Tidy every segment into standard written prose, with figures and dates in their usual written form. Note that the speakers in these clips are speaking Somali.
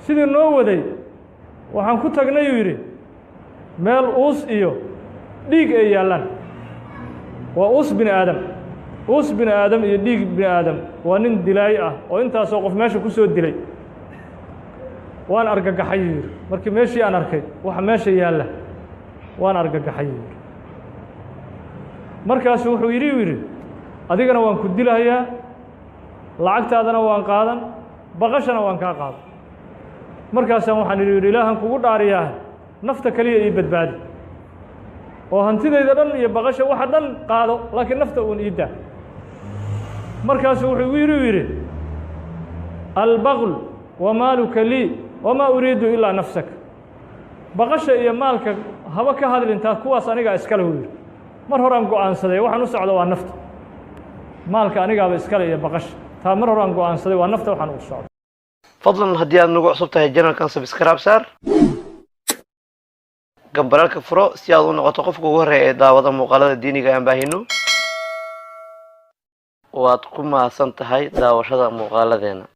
Sidii noo waday, waxaan ku tagnay, uu yidhi, meel uus iyo dhiig ay yaallaan. Waa uus bini aadam, uus bini aadam iyo dhiig bini aadam. Waa nin dilaay ah oo intaasoo qof meesha ku soo dilay. Waan argagaxay, yuu yidhi. Markii meeshii aan arkay waxa meesha yaalla, waan argagaxay, yuu yidhi. Markaasu wuxuu yidhi, uu yidhi, adigana waan ku dilahayaa, lacagtaadana waan qaadan, baqashana waan kaa qaadan. Markaasaan waxaan idhi, yidhi, Ilaahan kugu dhaariyaa, nafta keliya ii badbaadi, oo hantidayda dhan iyo baqasha waxa dhan qaado, laakiin nafta uun ii daa. Markaasuu wuxuu igu yidhi, uu yidhi, albaql wamaaluka lii wamaa uriidu ilaa nafsak. Baqasha iyo maalka haba ka hadlintaa, kuwaas anigaa iskale, uu yidhi. Mar horaan go'aansaday, waxaan u socdo waa nafta. Maalka anigaaba iskale iyo baqasha, taa mar horaan go'aansaday, waa nafta waxaan u socdo. Fadlan, haddii aad nagu cusub tahay channelkan, subscribe saar, gambaleelka furo, si aad u noqoto qofka ugu horreeya ee daawada muuqaalada diiniga aan baahino. Waad ku mahadsan tahay daawashada muuqaaladeena.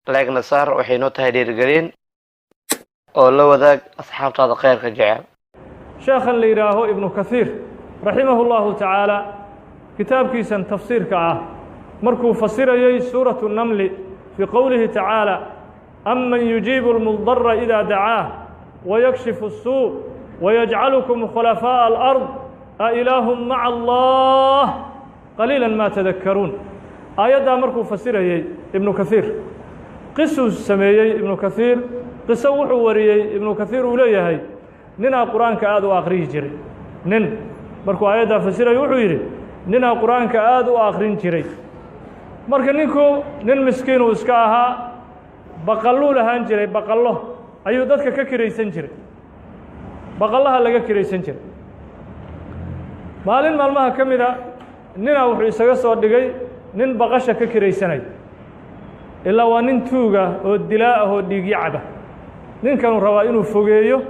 Like-na saar, waxay noo tahay dhiirigelin, oo la wadaag asxaabtaada khayrka jecel. Sheekhan la yidhaaho Ibnu Kahiir, raximahu اllahu tacaala, kitaabkiisan tafsiirka ah markuu fasirayey suuratu Namli, fii qowlihi tacaala: aman yujiibu اlmudara إida dacaah wayakshifu الsuu wayajcalukum khulafaaءa alard a ilaahu maca Allah qaliila ma tadakaruun. Aayaddaa markuu fasirayey Ibnu Kahiir, qisuu sameeyey Ibnu Kahiir. Qiso wuxuu wariyey Ibnu Kahiir, uu leeyahay, ninaa Qur-aanka aada u akhriyi jiray. Nin markuu aayaddaa fasirayo wuxuu yidhi, ninaa Qur-aanka aada u akhrin jiray. Marka ninku nin miskiinuu iska ahaa, baqalluu lahaan jiray. Baqallo ayuu dadka ka kiraysan jiray, baqallaha laga kiraysan jiray. Maalin maalmaha ka mida, ninaa wuxuu isaga soo dhigay nin baqasha ka kiraysanay, ilaa waa nin tuuga oo dilaa ah oo dhiigyo caba. Ninkanuu rabaa inuu fogeeyo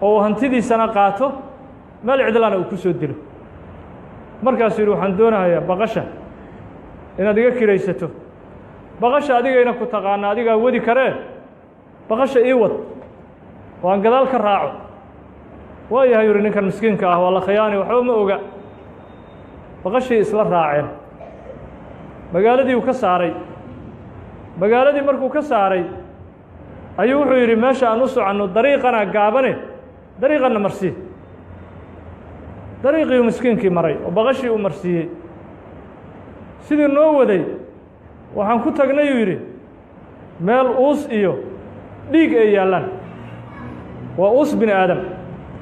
oo uu hantidiisana qaato, meel cidlana uu ku soo dilo. Markaasuu yidhi, waxaan doonahayaa baqasha inaad iga kiraysato. Baqasha adigayna ku taqaana, adigaa wadi karee, baqasha ii wad oo aan gadaal ka raaco. Waa yahay, yidhi. Ninkan miskiinka ah waa la khiyaani, waxba ma oga. Baqashii isla raaceen, magaaladii uu ka saaray. Magaaladii markuu ka saaray ayuu wuxuu yidhi, meesha aan u soconno dariiqana gaabane, dariiqanna marsii. Dariiqii miskiinkii maray oo baqashii uu marsiiyey. Sidii noo waday, waxaan ku tagnay, uu yidhi, meel uus iyo dhiig ay yaallaan. Waa uus bini aadam,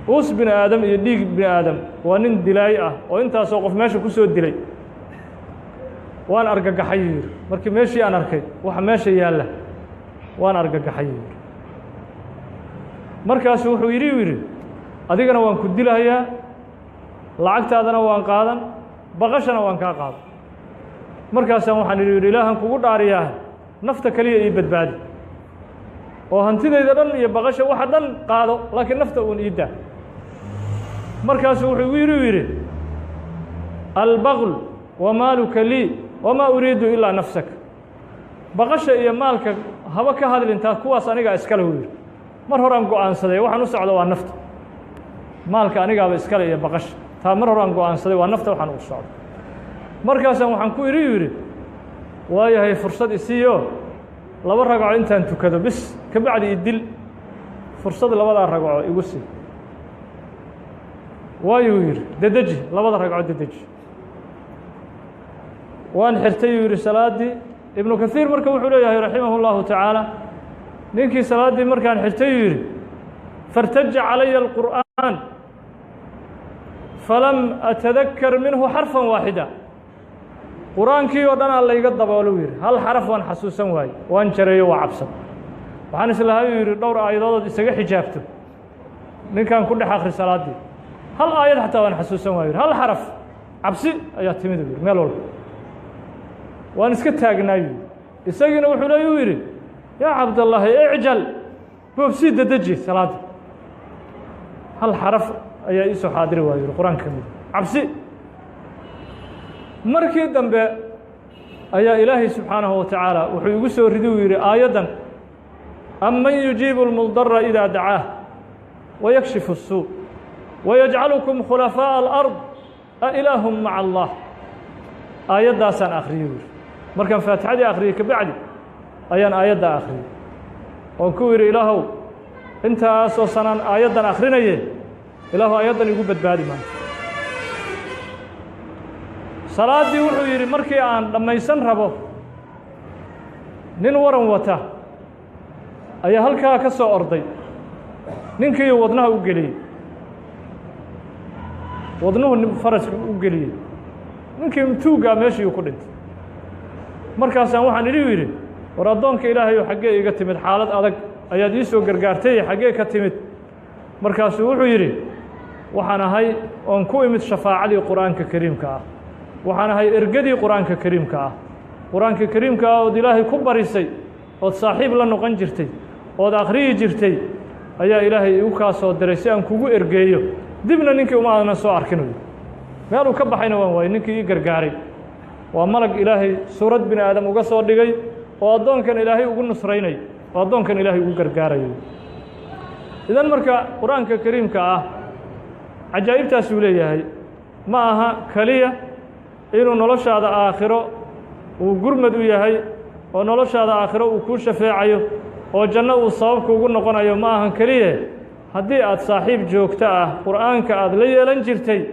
uus bini aadam iyo dhiig bini aadam. Waa nin dilaay ah oo intaasoo qof meesha ku soo dilay. Waan argagaxay, yuu yidhi. Markii meeshii aan arkay waxa meesha yaalla, waan argagaxay, yuu yidhi. Markaasu wuxuu yidhi, uu yidhi, adigana waan ku dilahayaa, lacagtaadana waan qaadan, baqashana waan kaa qaadan. Markaasaan waxaan idhi, yidhi, Ilaahan kugu dhaariyaa, nafta keliya ii badbaadi, oo hantidayda dhan iyo baqasha waxa dhan qaado, laakiin nafta uun ii daa. Markaasuu wuxuu igu yidhi, uu yidhi, albaql wamaaluka lii wamaa uriidu ilaa nafsak. Baqasha iyo maalka haba ka hadlintaa, kuwaas anigaa iskale, uu yidhi. Mar horaan go'aansaday, waxaan u socdo waa nafta. Maalka anigaaba iskale iyo baqasha, taa mar horaan go'aansaday, waa nafta waxaan u socdo. Markaasaan waxaan ku idhi, yidhi, waayahay, fursad isiiyo laba ragco intaan tukado bis, ka bacdi idil. Fursad labadaa ragco igu sii. Waayuu yidhi, dedeji labada ragco, dedeji. Waan xirtay, yuu yidhi, salaaddii. Ibnu Kahiir marka wuxuu leeyahay, raximah اllahu tacaala, ninkii salaaddii markaan xirtay, yuu yidhi, fartaja calaya alqur'aan falam atadakar minhu xarfan waaxida. Qur-aankii oo dhan aa layga dabooluu yidhi, hal xaraf waan xasuusan waaye, waan jareeyo, waa cabsan. Waxaan islahay, uu yidhi, dhowr aayadood isaga xijaabto, ninkan ku dhex akri salaaddii. Hal aayad xataa waan xasuusan waayo, hal xaraf. Cabsi ayaa timid, uu yidhi. Meel walba waan iska taagnaayu. Isagiina wuxuu leey, uu yidhi, yaa Cabdallaahi, icjal, boobsii, dedeji salaadda. Hal xaraf ayaa iisoo xaadiri waayo, yidhi, Qur-aanka ka mid, cabsi. Markii dambe ayaa Ilaahay subxaanahu wa tacaala wuxuu igu soo ridi, uu yidhi, aayaddan. Aman yujiibu اlmudara idaa dacaah wayakshifu الsuu wayajcalukum khulafaaءa alard a ilaahum maca allah. Aayaddaasaan akhriyey buu yidhi. Markaan faatixadii akhriyey kabacdi ayaan aayaddaa akhriyey oon ku yidhi, ilaahow, intaasoo sanaan aayaddan akhrinaye, ilaahu, aayaddan igu badbaadi maanta. Salaaddii, wuxuu yidhi, markii aan dhammaysan rabo, nin waran wata ayaa halkaa ka soo orday. Ninkiiu wadnaha u geliyey, wadnuhu nin faraska u geliyey. Ninkii tuuggaa meeshiiu ku dhintay. Markaasaan waxaan idhi, yidhi, war addoonka ilaahayow, xaggee iga timid? Xaalad adag ayaad ii soo gargaartay, xaggee ka timid? Markaasuu wuxuu yidhi, waxaan ahay oon ku imid shafaacadii Qur-aanka kariimka ah. Waxaan ahay ergadii Qur-aanka kariimka ah. Qur-aanka kariimka ah ood Ilaahay ku barisay, ood saaxiib la noqon jirtay, ood akhriyi jirtay, ayaa Ilaahay igu kaa soo diray si aan kugu ergeeyo. Dibna ninkii uma aanan soo arkinayo, meel uu ka baxayna waan waayey. Ninkii ii gargaaray waa malag Ilaahay suurad bini aadam uga soo dhigay oo addoonkan Ilaahay ugu nusraynayo oo addoonkan Ilaahay ugu gargaarayo. Idan marka Qur-aanka kariimka ah cajaa'ibtaasuu leeyahay. Ma aha keliya inuu noloshaada aakhiro uu gurmad u yahay oo noloshaada aakhiro uu kuu shafeecayo oo janno uu sabab kuugu noqonayo. Ma ahan keliye. Haddii aad saaxiib joogto ah Qur'aanka aada la yeelan jirtay,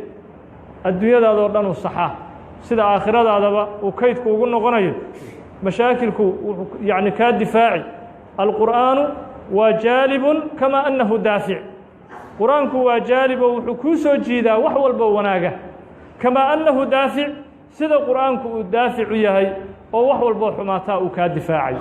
adduunyadaadoo dhan uu saxaa, sida aakhiradaadaba uu kaydku ugu noqonayo. Mashaakilku wuxuu yacni kaa difaaci. Alqur'aanu waa jaalibun kamaa annahu daafic. Qur-aanku waa jaalib oo wuxuu kuu soo jiidaa wax walbo wanaaga, kamaa annahu daafic, sida Qur'aanku uu daaficu yahay oo wax walboo xumaataa uu kaa difaacayo.